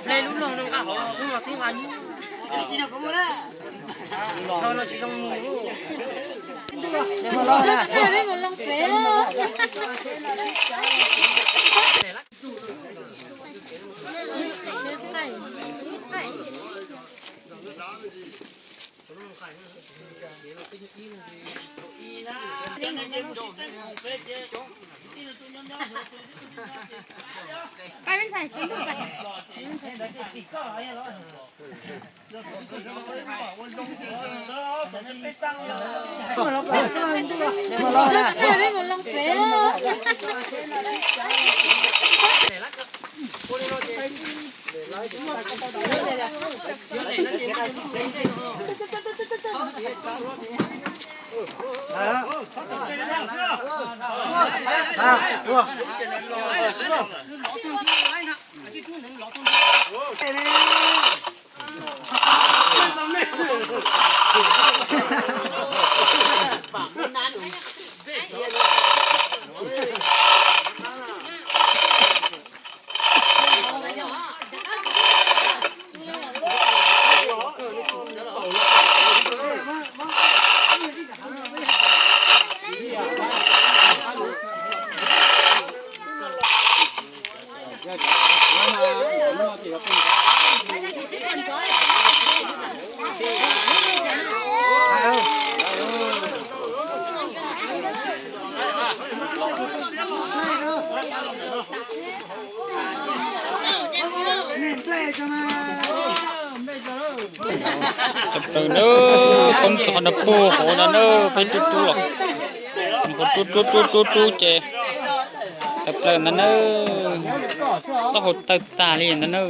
Hle lub log no nqa hauv los kuj los twb nqa nyuj. Tsho no tsis zoo mus. Tawm plaws na, poob rau qhov no puag hauv no na, peb rub rub los, rub rub rub rub rub ces tawm plaws ntawd na, taub hau tawg tag li ntawd na.